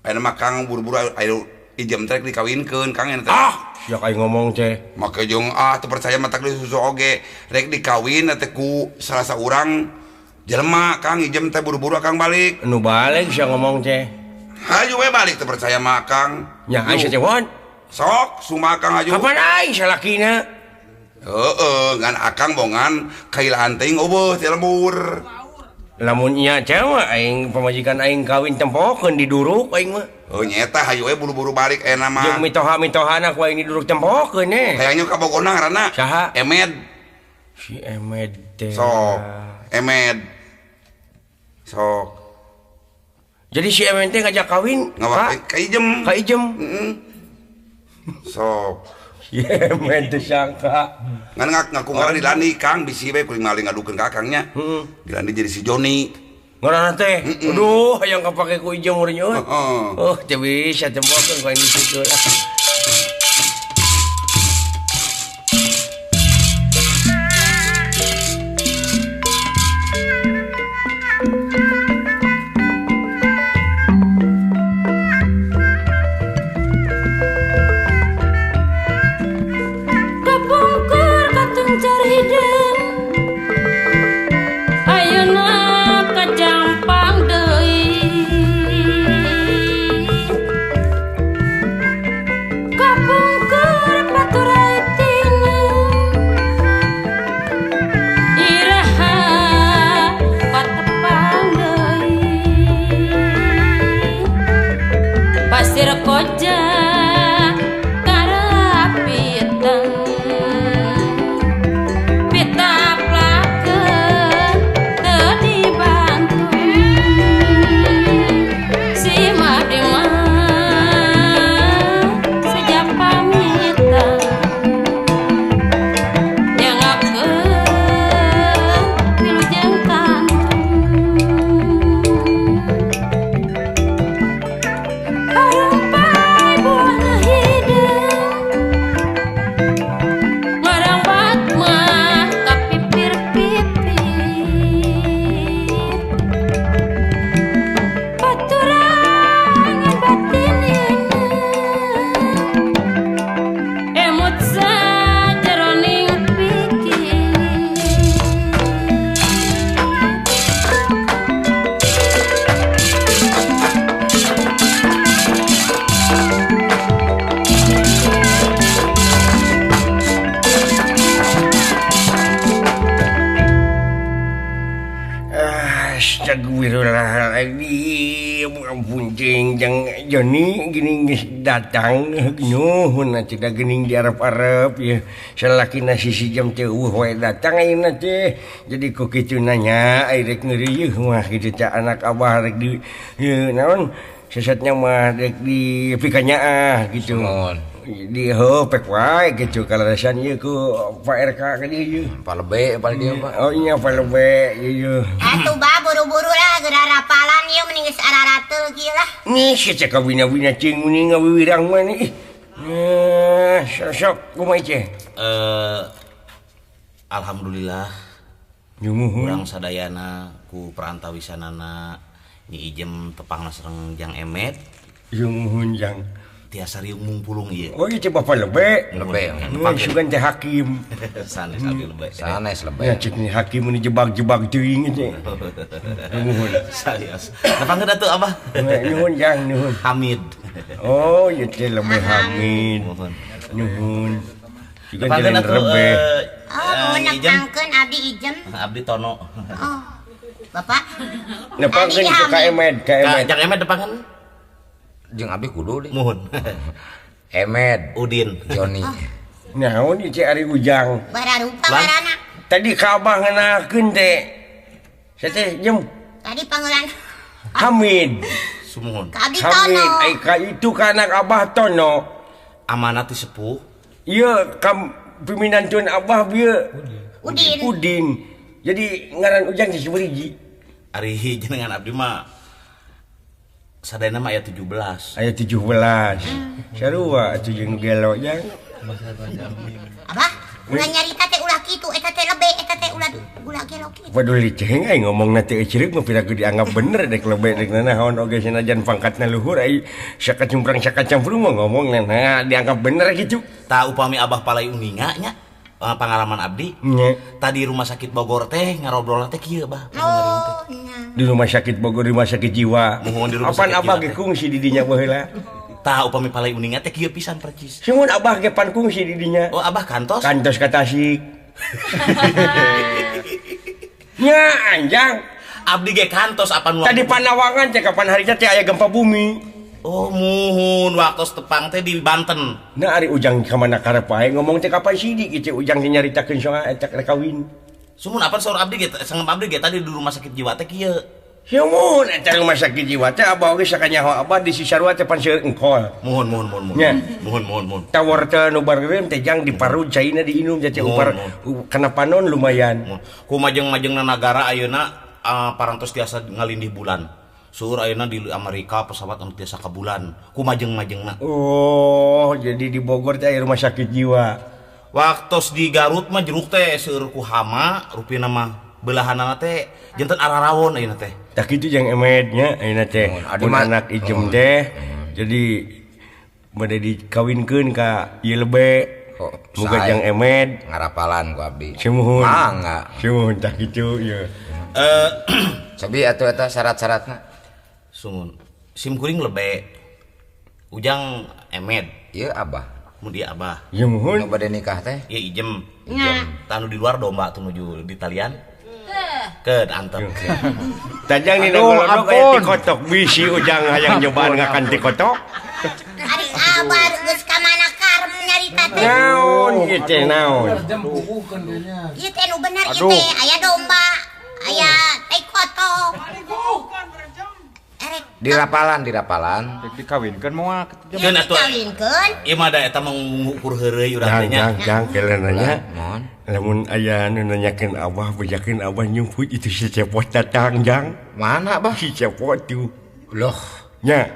Aya mah Kang buru-buru aya ijem teh dikawinkeun Kang eta teh. Ah, sia aing ngomong teh. Make jeung ah teu percaya mah tak disusu oge. Rek dikawin teh ku salah saurang jelema Kang ijem teh buru-buru Kang balik. Nu balik sia ngomong teh. Hayu we balik teu percaya mah Kang. Nya aing teh won. Sok suma Kang hayu. Kapan aing salakina? Heeh, ngan akang bongan kailaan teuing eueuh ti lembur. Lamun nya teh mah aing pamajikan aing kawin tempokeun diduruk aing mah. Oh nyeta hayu we buru-buru balik ayeuna mah. Jeung mitoha-mitohana ku aing diduruk tempokeun eh. Hayangnya ka Bogona ngaranna. Saha? Emed. Si Emed teh. Sok. Emed. Sok. Jadi si Emed teh ngajak kawin ka Ijem. Ka Ijem. Heeh. Sok. Si Emed teh sangka. Ngan ngaku ngaran di Lani Kang bisi we kuring maling ngadukeun ka akangnya. Heeh. Di Lani jadi si Joni. Ngaranna teh. Aduh, hayang kapake ku Ijem urang euy. Oh, teu bisa tempokeun ku aing di situ lah. Joni gini geus datang nuhun atuh da geuning di arep-arep ieu salakina sisi jam teh eueuh wae datang ayeuna teh jadi ku kitu nanya ai rek ngeureuyeuh mah kitu teh anak abah rek di naon sesatnya mah rek di pikanyaah gitu di heuh pek wae kitu kalarasan ieu ku Pak RK ka dieu Pak Lebe paling dieu Pak. Oh iya Pak Lebe ieu. Atuh ba buru-buru lah geura rapalan ieu mending geus ararate kieu lah. Nih si cek kabina-bina cing mending ngawiwirang mah nih. Sok kumaha ceh? Alhamdulillah. Nyumuhun. Urang sadayana ku perantawisanana Nyi Ijem tepangna sareng Jang Emet. Nyumuhun Jang. Tiasa riung mungpulung ieu. Oh ieu teh Bapak Lebe. Lebe. Sugan teh hakim. Sanes abdi Lebe. Sanes Lebe. Ya cek nih hakim ini jebak-jebak teuing teh. Nuhun. Serius. Tepangkeun atuh Abah. Nuhun Jang, nuhun. Hamid. Oh ieu teh Lebe Hamid. Nuhun. Sugan teh Lebe. Oh, nuhun nepangkeun abdi Ijem. Abdi Tono. Oh. Bapak. Nepangkeun ka Emed, ka Emed. Jang Emed nepangkeun. Jeung abdi kudu deh. Muhun. Emed, Udin, Joni. Naon ieu cek ari Ujang? Bararupa ngaranna. Tadi ka abah ngeunahkeun teh. Saya teh jem. Tadi pangeulan Hamid. Sumuhun. Ka abdi Tono. Hamid, ai ka itu ka anak abah Tono. Amanat ti sepuh. Ieu kam piminantun abah bieu. Udin. Udin. Jadi ngaran Ujang teh sabariji. Ari jenengan abdi mah sadayana mah aya 17. Aya 17. Sarua atuh jeung gelo jang. Abah, ulah nyarita teh ulah kitu eta teh lebe eta teh ulah ulah gelo kitu. Paduli ceng aing ngomongna teh ceurik mah piraku dianggap bener dek lebe dek nanaon oge sanajan pangkatna luhur ai sakacumprang sakacamprung mah ngomongna nah dianggap bener kitu. Tah upami abah palai uninga nya pengalaman abdi. Nya. Tadi rumah sakit Bogor teh ngarobrolna teh kieu bah. Oh, nya. Di rumah sakit Bogor, rumah sakit jiwa. Muhun di rumah apan sakit abah ge kungsi di dinya baheula. Tah upami palai uninga teh kieu pisan percis. Sumuhun abah ge pan kungsi di dinya. Oh, abah kantos? Kantos ka Tasik. Nya anjang. Abdi ge kantos apan waktu. Tadi Panawangan teh kapan harita teh aya gempa bumi. Oh, muhun waktu tepang teh di Banten. Nah ari Ujang ka mana karep wae ngomong teh kapan sidik kitu Ujang teh nyaritakeun soal eta rek kawin. Sumuhun apan saur abdi ge sangem abdi ge tadi di rumah sakit jiwa teh kieu. Sumuhun eta rumah sakit jiwa teh abah oge sakanyaho abah di Sisarua teh pan seueur engkol. Muhun muhun muhun muhun. Nya. Muhun muhun muhun. Tawar teh nu bareureum teh jang diparud caina diinum teh upar kana panon lumayan. Kumajeng-majengna nagara ayeuna parantos tiasa ngalindih bulan. Seueur ayeuna di Amerika pesawat anu tiasa ka bulan. Kumajeng-majengna. Oh, jadi di Bogor teh aya rumah sakit jiwa. Waktos di Garut mah jeruk teh seueur ku hama rupina mah belahanana teh janten ararawon ayeuna teh. Tah kitu jeung emed nya ayeuna teh. Mun anak ijem teh jadi bade dikawinkeun ka ieu lebe. Muga jang emed ngarapalan ku abdi. Sumuhun. Mangga. Sumuhun tah kitu ieu. Cobi atuh eta syarat-syaratna. Sumuhun. Sim kuring lebe. Ujang emed. Ieu abah. Mun ieu abah. Ya muhun. Nu bade nikah teh? Ieu ijem. Ijem. Tah nu di luar domba tuh nuju di talian. Keun antep. Tajang dina golodog aya tikotok bisi Ujang hayang nyobaan ngakan tikotok. Ari abah geus ka mana karep nyarita teh. Naon ieu teh naon? Ieu teh nu bener ieu teh aya domba, aya tikotok. Dirapalan, dirapalan. Dikawinkeun moal keun atuh. Dikawinkeun. Ieu mah da eta mah ngukur heureuy urang teh nya. Jang, jang, mohon. Lamun aya nu nanyakeun abah, bejakeun abah nyumput itu si Cepot datang, jang. Mana, Bah? Si Cepot tuh. Loh. Nya.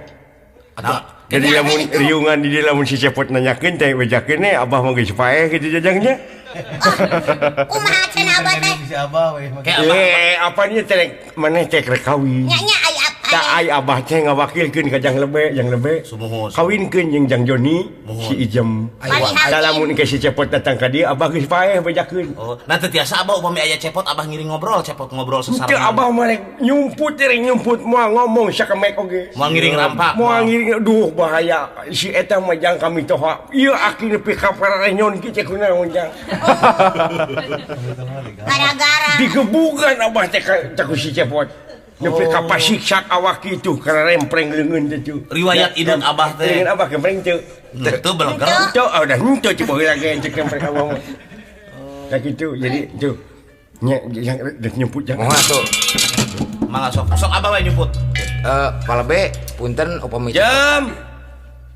Nah, jadi lamun riungan di lamun si Cepot nanyakeun teh bejakeun we abah mah geus paeh kitu jajangnya. Kumaha cenah abah teh? Eh, apanya teh maneh teh rek kawin. Nya nya aya Tak ai abah teh ngawakilkeun ka Jang Lebe, Jang Lebe. Sumuhun. Kawinkeun jeung Jang Joni, si Ijem. Lamun ke si Cepot datang ka dieu abah geus paeh bejakeun. Oh, nah teu tiasa abah upami aya Cepot abah ngiring ngobrol, Cepot ngobrol sasarengan. Teu abah mah rek nyumput rek nyumput moal ngomong sakemek oge. Moal ngiring rampak. Moal ngiring duh bahaya si eta mah jang kami toha. Ieu aki nepi ka pararenyon kieu teh kunaon jang. Gara-gara digebugan abah teh ka ku si Cepot. Nepi ka pasiksak awak kitu kana rempreng leungeun teh tu. Riwayat idun abah teh. Leungeun abah kempreng teu. Teu beleger. Teu udah henteu coba heula ge cek kempreng abah mah. Tah kitu jadi tuh nya yang rek nyumput jang. Moal tuh. Mangga sok. Sok abah we nyumput. Palebe punten upami jam.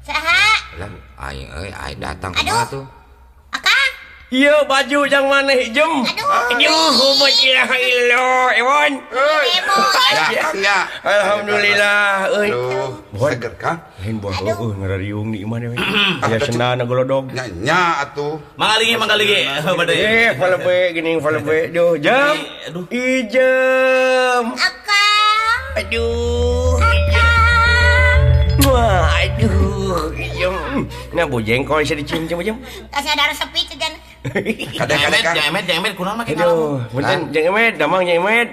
Saha? Lah aing euy aing datang kumaha tuh? Akang. Ieu baju jang maneh ijem. Aduh, hubat ilaha illallah, Ewon. Ya, Kang ya. Alhamdulillah euy. Aduh, seger Kang. Lain buah heueuh ngarariung di imah we. Aya sendana golodog. Nya nya atuh. Mangalingi mangalingi bade. Palebe geuning palebe. Duh, jam. Aduh. Ijem. Akang. Aduh. Akang. Wah, aduh, ijem. Nah, bojengkol bisa dicium jem. Kasih ada resepi cegan. Kadang-kadang Jang Emed, Jang Emed kunaon make Aduh, punten Jang Emed, damang Jang Emed.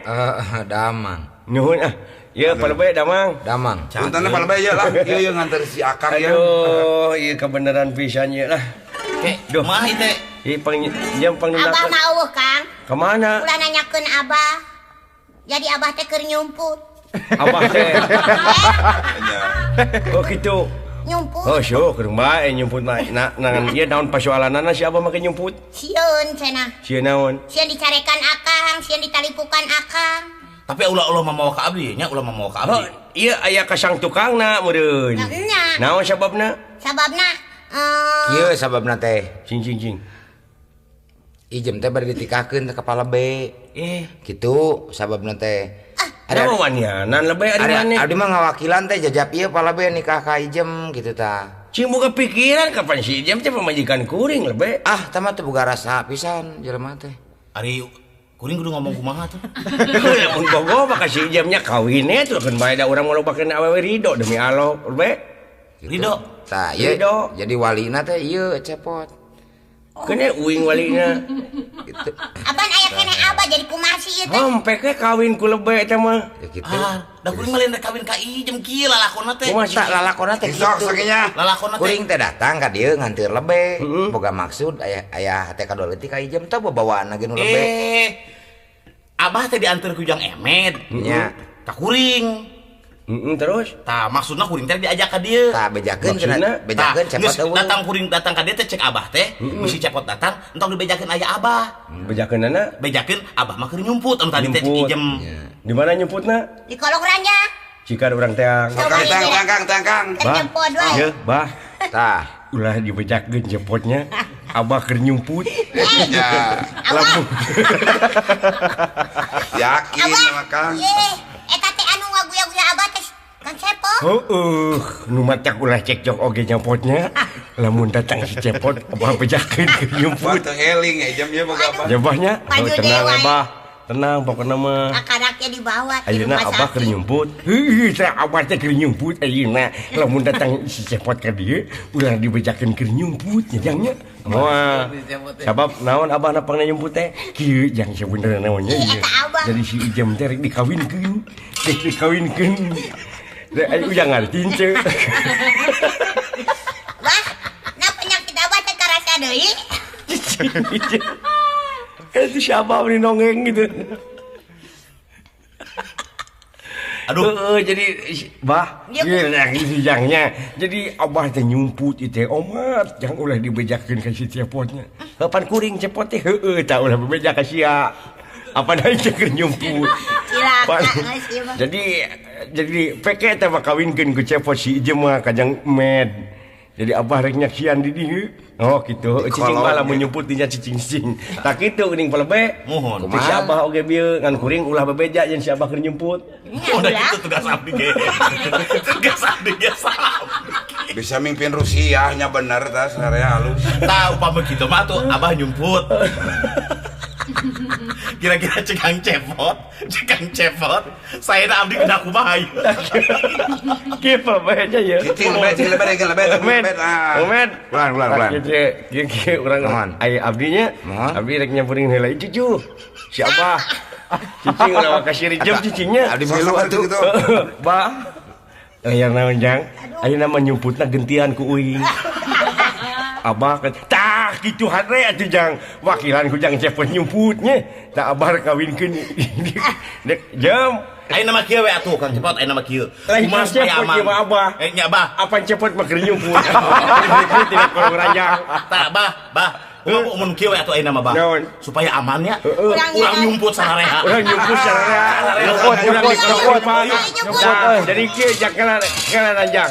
Damang. Nuhun ah. Ieu palebe damang. Damang. Punten palebe ieu lah. Ieu ieu nganter si Akang ieu. Aduh, ieu kebenaran pisan ieu lah. Duh, mah ieu teh. Ieu pang jam pang Abah mah eueuh, Kang. Ka mana? Ulah nanyakeun abah. Jadi abah teh keur nyumput. Abah teh. Oh kitu. Nyumput. Oh syukur bae nyumput mah. Nah, nangan ieu naon pasoalanana si abah make nyumput? Sieun cenah. Sieun naon? Sieun dicarekan akang, sieun ditalipukan akang. Tapi ulah-ulah mamawa ka abdi nya, ulah mamawa ka abdi. Oh, ieu aya kasang tukangna meureun. Nya. Naon sababna? Sababna kieu sababna teh. Cing cing cing. Ijem teh bade ditikahkeun ka kepala B. Kitu sababna teh. Ah, Ada wanianan lebih ari maneh. Abdi mah ngawakilan teh jajap ieu pala be nikah ka Ijem gitu tah. Cing boga pikiran kapan si Ijem teh pamajikan kuring lebih. Ah, tah mah teu boga rasa pisan jelema teh. Ari kuring kudu ngomong kumaha tuh. Lamun bogo mah ka si Ijemnya kawin tuh keun bae da urang malobakeun awewe ridho demi Allah lebih. Ridho. Tah ieu jadi walina teh ieu Cepot. Kene uing walina. Gitu. Aban aya keneh abah jadi kumaha sih ieu teh? Hompe ke kawin ku lebe teh mah. Ya kitu. Ah, da kuring mah lain rek kawin ka Ijem kieu lalakonna teh. Tah lalakonna teh Sok kitu. sakinya. Lalakonna teh. Kuring teh datang ka dieu nganteur lebe. Boga maksud aya aya hate kadua leutik ka Ijem teh babawaan ge nu lebe. Abah teh dianteur ku Jang Emed. Nya. Ka kuring. Terus? Tah maksudna kuring teh diajak ka dieu. Tah bejakeun cenah, bejakeun Cepot eueuh. Datang kuring datang ka dieu teh cek abah teh, bisi Cepot datang entong dibejakeun aya abah. Bejakeunana? Bejakeun abah mah keur nyumput anu tadi teh cek Ijem. Di mana nyumputna? Di kolong ranjang. Cikar urang teang. Kang kang kang kang. Nyempot wae. Yeuh, bah. Tah, ulah dibejakeun Cepotnya. Abah keur nyumput. Ya. Lamun. Yakin sama Kang. Eta teh anu ngaguya-guya abah teh Kang Cepot. Heeh, nu matak ulah cekcok oge nyempotnya. Lamun datang si Cepot abah bejakeun keur nyumput. Teu eling jam ieu boga abah. Jabahnya, oh, tenang abah. Tenang pokokna mah. Karaknya dibawa ke ayeuna rumah abah keur sakit. nyumput. Heuh, teh abah teh keur nyumput ayeuna. Lamun datang si Cepot ka dieu, ulah dibejakeun keur nyumput nya jangnya. Moal. Sabab naon abah napangna nyumput teh? Kieu jang sabenerna naonnya ieu. Jadi si Ijem teh rek dikawinkeun. Rek dikawinkeun. Rek ayo ujang ngarti henteu. Bah, nah penyakit abah teh karasa deui. Itu siapa beli nongeng gitu. Aduh, jadi bah, jangnya. Jadi abah teh nyumput itu omat, jangan ulah dibejakeun ka si Cepotnya. Kapan kuring Cepot teh heueuh tah ulah bebeja ka sia. Apa deui teh keur nyumput. Cilaka geus ieu mah. Jadi peke teh mah kawinkeun ku Cepot si Ijem mah ka Jang Med. Jadi abah rek nyaksian di dieu. Oh gitu. Cicing mah lamun nyumput dinya cicing-cicing. Tah kitu geuning palebe. Mohon. Si abah oge bieu ngan kuring ulah bebeja jeung si abah keur nyumput. Udah gitu tugas abdi ge. Tugas abdi ge salah. Bisa mimpin Rusia nya bener tah sarea halus. Tah upama kitu mah tuh abah nyumput. Kira-kira cekang cepot, saya abdi kena kumaha ieu. Kieu bae nya. Cicing lebet, lebet. Umen. Ulan. Kieu urang aya abdinya. Abdi rek nyamperin heula cucu. Si abah. Cicing ulah kasih jam cicingnya. Abdi milu atuh gitu. Bah. Aya naon jang? Ayeuna mah nyumputna gentian ku uing. Abah kan tah kitu hare atuh jang wakilan ku Jang Cepot nyumputnya tah abah kawinkeun dek jam ayeuna mah kieu we atuh Kang Cepot ayeuna mah kieu kumaha supaya aman abah nya abah apan Cepot mah keur nyumput tidak kurang ranjang tah bah bah mun kieu we atuh ayeuna mah bah supaya amannya urang nyumput sareha urang nyumput sareha nyumput jadi kieu jang kana ranjang.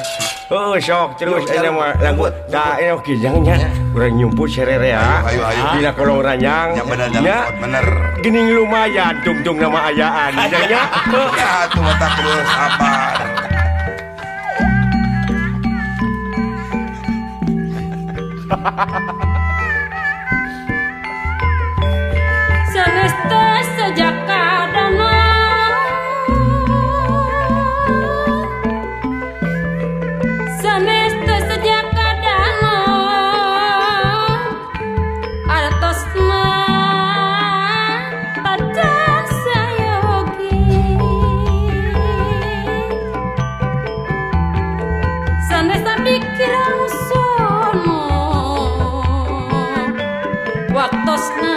Oh sok terus ayeuna mah lagu da oke jangnya urang nyumput sererea dina kolong ranjang ya bener geuning lumayan tungtung nama ayaan jangnya ya atuh mata kudu sabar. Semesta sejak kadana semesta sejak kadana artosna pacan sayogi semesta pikiran sono waktosna.